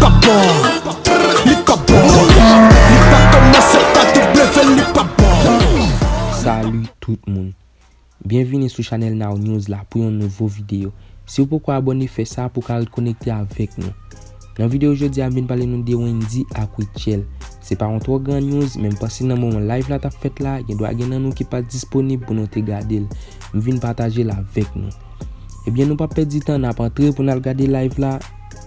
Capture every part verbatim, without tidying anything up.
pa bon. Li pa bon. Li pa kòmanse pa W, li pa bon. Salut tout moun. Byenvini sou chanèl Now News la pou yon nouvo videyo. Si w poko abòne, fè sa pou w ka ret konekte avèk nou. Nan videyo jodi a, m vin pale nou de Wendyy ak Rutshelle. Se pa yon twò gran news, men m panse nan moman live la t ap fèt la, gen dwa gen nan nou ki pa t disponib pou nou te gade l. M vin pataje l avèk nou. Ebyen, nou p ap pèdi tan, n ap antre pou n al gade live la,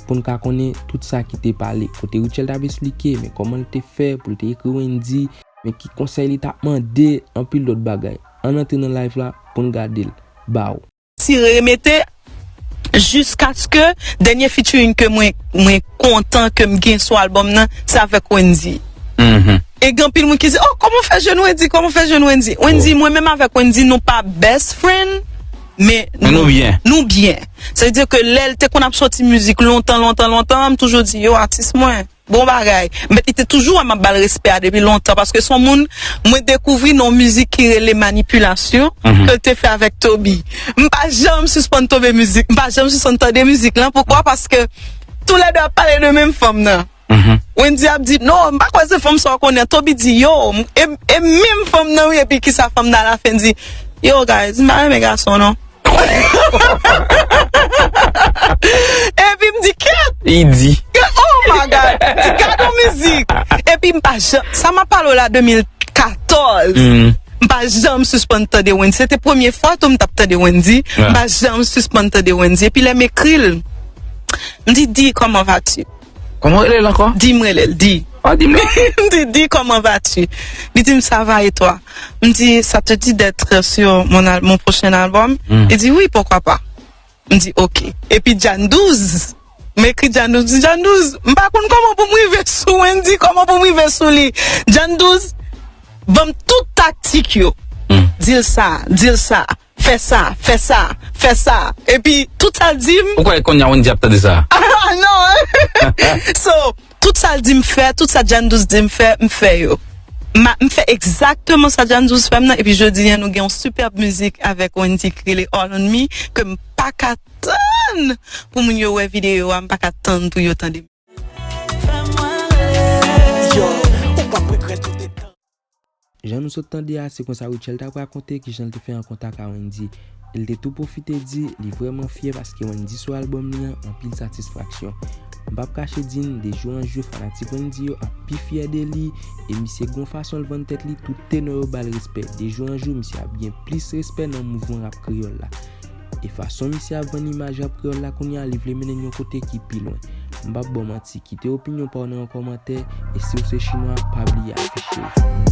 pou n ka konnen tout sa ki te pale. Kote Rutshelle t ap esplike, men kòman l te fè pou l te ekri Wendyy, men ki konsèy li t ap mande, anpil lòt bagay. Ann antre nan live la pou n gade l. Baw. Ti remete jiskaske dènye featuring ke mwen, mwen kontan ke m gen sou albòm nan, se avèk Wendyy. E gen anpil moun ki di, "Oh, kòman w fè jwenn Wendyy? Kòman w fè jwenn Wendyy?" Wendyy, mwen menm avèk Wendyy, nou pa best friend, men nou byen. Nou byen. Sa vle di ke lè l te konn ap soti mizik lontan, lontan, lontan, m toujou di, "Yo, atis mwen, bon bagay." Men li te toujou wè m ap ba l respè a depi lontan, paske se yon moun mwen dekouvri nan yon mizik ki rele Manipilasyon, ke l te fè avèk Toby. M pa janm sispann tonbe mizik, m pa janm sispann tande mizik lan. Poukwa? Paske toulède ap pale de menm fanm nan. Wendyy ap di, "Non, m pa kwè se fanm sa w konnen." Toby di, "Yo, m- e, e menm fanm nan wi." Epi kisa fanm nan alafen di, "Yo, guys, m pa renmen gason non." Epi m di, "Kèt!" Li di. Oh my God! Di, "Gad yon mizik!" Epi m pa janm, sa m ap pale w la de mil katòz. M pa janm sispann tande Wendyy. Se te premye fwa tou m t ap tande Wendyy. M pa janm sispann tande Wendyy. Epi lè m ekri l, m di, "Di, comment vas-tu?" Kòman w rele l ankò? Di, m rele l, Di. Oh, di m non. M di, "Di, comment vas-tu?" Li di m, "Ça va et toi?" M di, "Ça te dit d'être sur mon al- mon prochain album?" Li di, "Oui, pourquoi pas?" M di, "Ok." Epi Jan douz, m ekri Jan douz, m di, "Jan douz, m pa konn kòman pou m rive sou Wendyy, kòman pou m rive sou li." Jan douz ban m tout taktik yo. Di l sa, di l sa, fè sa, fè sa, fè sa. Epi tout sa l di m. Ou kwè kounye a Wendyy ap tande sa? Ah, non. So, tout sa l di m fè, tout sa Jan douz di m fè, m fè yo. M a- m fè egzakteman sa Jan douz fè m nan, epi jodi a nou gen yon sipèb mizik avèk Wendyy ki rele All on Me, ke m pa ka tann pou moun yo wè videyo a, m pa ka tann pou yo tande. Yo, ou p ap regrèt ou te tan- Jan nou sot tande a, se konsa Rutshelle t ap rakonte kijan l te fè an kontak a Wendyy. E l te tou pwofite di li vrèman fyè paske Wendyy sou albòm li an, anpil satisfaksyon. M p ap kache di n, de jou an jou, fanatik Wendyy yo ap pi fyè de li, e misye gon fason l vann tèt li, tout tenò yo ba l respè. De jou an jou, misye ap gen plis respè nan mouvman rap kreyòl la. E fason misye ap vann imaj rap kreyòl la kounye a, li vle mennen n yon kote ki pi lwen. M p ap ba w manti, kite opinyon pa w nan yon kòmantè, e si w se chinwa, pa bliye afiche w.